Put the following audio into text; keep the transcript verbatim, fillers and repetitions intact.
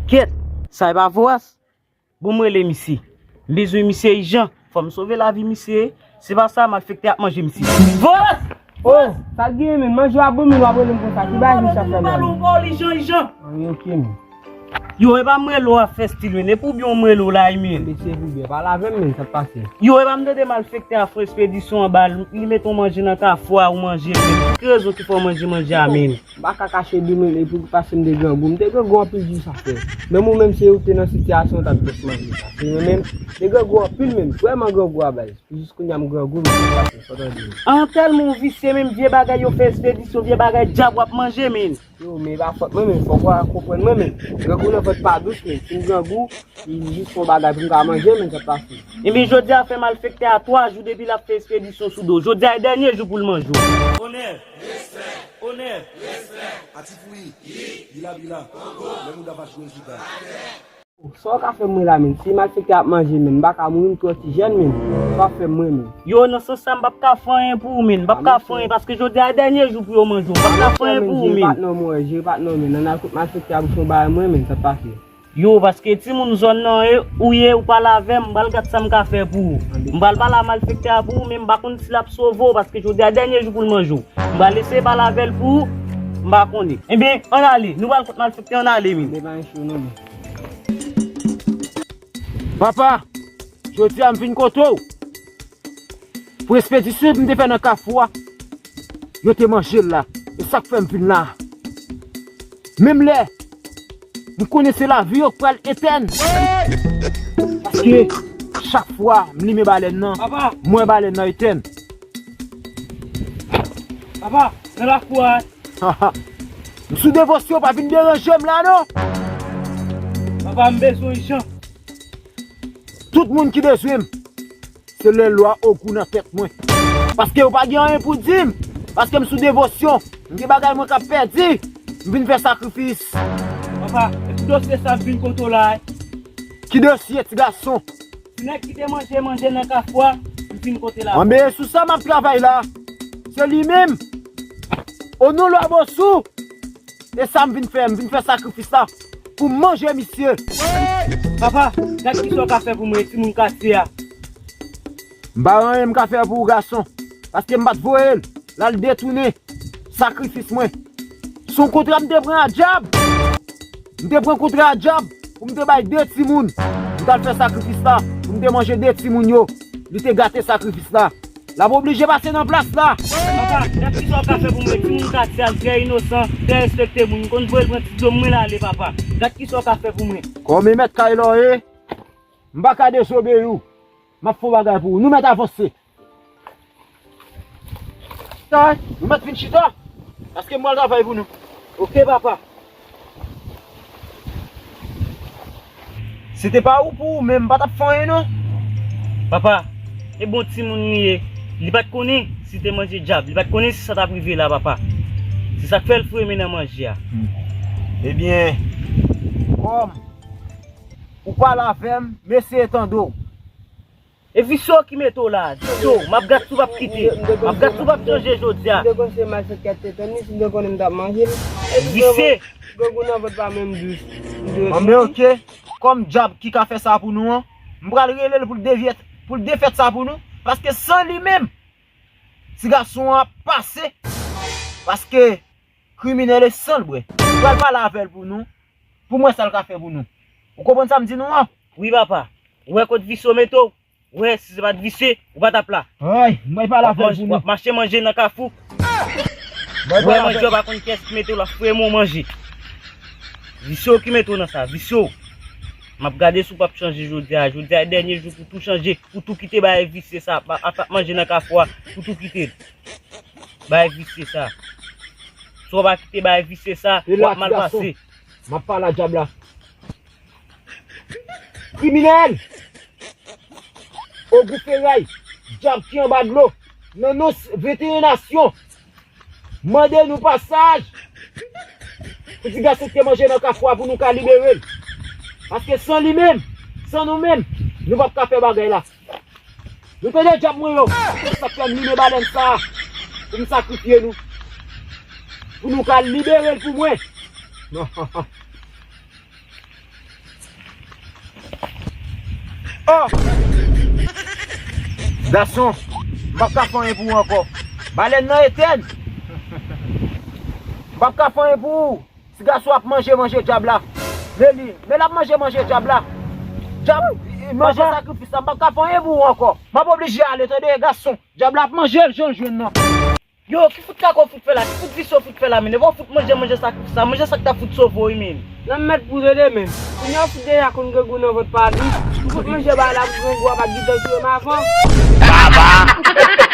Kèt, sa e pa Voras? Bon, m rele misye. M bezwen misye ijan. Fò m sove lavi misye. Se pa sa, malfektè ap manje misye. Voras! Oh, sa k genyen, men? Manje w ap bon, men w ap rele m konsa. Ki bagay misye ap fè la? Ou pale, ou pale, ijan, ijan. Anyen, oke, men. Yo, e pa m rele w ap fè stil, men. E pou byen w m rele w la, men. Mesye, pou byen. Pale avè m, men, sa k pase? Yo, e pa m tande malfektè a fè espedisyon anba l, li mete w manje nan kafou a, ou manje, men. Ki rezon ki fè w manje manje a, men? M pa ka kache di, men, e pou ki pase m te grangou. M te grangou anpil jou sa fè. Menm ou menm, se ou te nan sitiyasyon w t ap jis manje sa. Se mwen menm, m te grangou anpil menm, vrèman grangou a baz. Jis kounye a m grangou, men sa k pase, sa w tande. An, tèlman w visye, menm vye bagay yo fè espedisyon, vye bagay djab w ap manje, men. Yo, men e pa fòt mwen, men fòk w konprann mwen, men. Grangou nan vant pa dous, men. Si m grangou, li jis fè yon bagay pou m ka manje, men sa k pase. Ebyen, jodi a fè malfektè a twa jou depi l ap fè espedisyon sou do w. Jodi a e dènye jou pou l manje w. Onè! Respè! Onè! Respè! Atifouyi! Bila bila! Lè mouda va jwe jouda. Sa w ka fè mwen la, men? Si malfektè ap manje, men, m pa ka mouri, m twò ti jèn, men. Sa w ap fè mwen, men? Yo, nan sans sa, m p ap ka fè anyen pou ou, men. M p ap ka fè anyen, paske jodi a e dènye jou pou yo manje w. M p ap ka fè anyen pou ou, men. Jere pa t non, mwen, jere pa t non, men. Ann al kot malfektè a pou fè yon bagay mwen, men. Sa k pase? Yo, paske timoun zòn nan, e, ou ye, ou pale avè m, m pral gad sa m ka fè pou ou. M pral pale a malfektè a pou ou, men m pa konn si l ap sove w, paske jodi a dènye jou pou l manje w. M pral eseye pale avè l pou ou, m pa konnen. Ebyen, ann ale, nou pral kot malfektè, ann ale, men. Devan chou nou, men. Papa, jodi a m vin kote w. Pou espedisyon m te fè nan kafou a, yo te manje l la. E sa k fè m vin la. Menm lè m konnen se lavi yo k pral etèn. Paske chak fwa m limen balèn nan, m wè balèn nan etèn. Papa, nan lakou a. M sou devosyon, pa vin deranje m la non. Papa, m bezwen ijan. Tout moun ki bezwen m, se lè lwa ogou nan tèt mwen. Paske yo pa gen anyen pou di m. Paske m sou devosyon. M gen bagay mwen k ap pèdi. M vin fè sakrifis. Papa, e pou dosye sa m vin kote w la, e? Ki dosye, ti gason? Ti nèg ki te manje manje nan kafou a, m vin kote la. Anben, sou sa m ap travay la. Se li menm. O non lwa Bosou. E sa m vin fè, m vin fè sakrifis la pou m manje misye. Papa, gad kisa w ka fè pou mwen, timoun katye a. M pa gen anyen m ka fè pou ou, gason, paske m pa t voye l, l al detounen sakrifis mwen. Se yon kontra m te pran a dyab. M te pran kontra a dyab pou m te bay de timoun. M t al fè sakrifis la pou m te manje de timoun yo. Li te gate sakrifis la. L ap oblije pase nan plas la. Papa, gad kisa w ka fè pou mwen. Timoun katye a, l trè inosan, trè respekte moun. M konn voye l pran ti dlo mwen l ale, papa. Gad kisa w ka fè pou mwen. Kòm e mèt kay la w ye, m pa ka dezobeyi w. M ap fè yon bagay pou ou. Nou mèt avanse. Chita, nou mèt vin chita. Paske m pral travay pou nou. Oke, papa. Si te pa ou pou ou menm, m pa t ap fè anyen non. Papa, e bon timoun li ye. Li pa t konnen si te manje dyab. Li pa t konnen si sa t ap rive la, papa. Se sa k fè l fremen nan manje a. Hmm. Ebyen, kòm ou pale avè m, m eseye tande w. E visye w ki mete w la, visye w. M ap gad si w p ap kite. M ap gad si w p ap chanje jodi a. M te konn se malfektè te tann li, si m te konnen m t ap manje l. Visye. Grangou nan vant pa menm dous. Anben, oke. Kòm dyab ki ka fè sa pou nou an, m pral rele l pou l devyèt, pou l defèt sa pou nou. Paske san li menm, ti gason an ap pase. Paske kriminèl e san l bwè. M pral pale avè l pou nou. Pou m wè sa l ka fè pou nou. Ou konprann sa m di nou an? Wi, papa. Ou wè kot visye w mete w? Ou wè, si se pa t visye, ou pa t ap la. Ay, m pral pale avè l pou nou. W ap mache manje nan kafou. Ou wè manje w pa konn kiyès ki mete w, l ap fremen w manje. Visye w ki mete w nan sa, visye w. M ap gade si w p ap chanje jodi a. Jodi a e dènye jou pou tou chanje, pou tou kite bagay visye sa, ap, ap, ap manje nan kafou a, pou tou kite l. Bagay visye sa. Si w pa kite bagay visye sa, w ap mal pase. M ap pale a dyab la. Kriminèl! Ogou feray, dyab ki anba dlo, nan non venteyen nasyon, mande nou pasaj pou ti gason ki te manje nan kafou a pou nou ka libere l. Paske san li menm, san nou menm, nou p ap ka fè bagay la. Nou tande dyab mwen yo. Se sa k fè m limen balèn sa a pou m sakrifye nou. Pou nou ka libere l pou mwen. Oh! Gason, m p ap ka fè anyen pou ou ankò. Balèn nan etèn. M p ap ka fè anyen pou ou. Ti gason ap manje, manje dyab la. Men li, men l ap manje, manje dyab la. Dyab, manje sakrifis la, m p ap ka fè anyen pou ou ankò. M ap oblije ale, tande, gason. Dyab la ap manje l jan l jwenn nan. Yo, ki fout kaka w fout fè la? Ki fout visye w fout fè la, men? Epa w fout manje, manje sakrifis la, manje sa k ta fout sove w, wi, men. Lanmèd pou tande, men. Kounye a w fout deja konn grangou nan vant pa li. M fout manje bagay la pou grangou a pa t gentan touye m avan. Baba!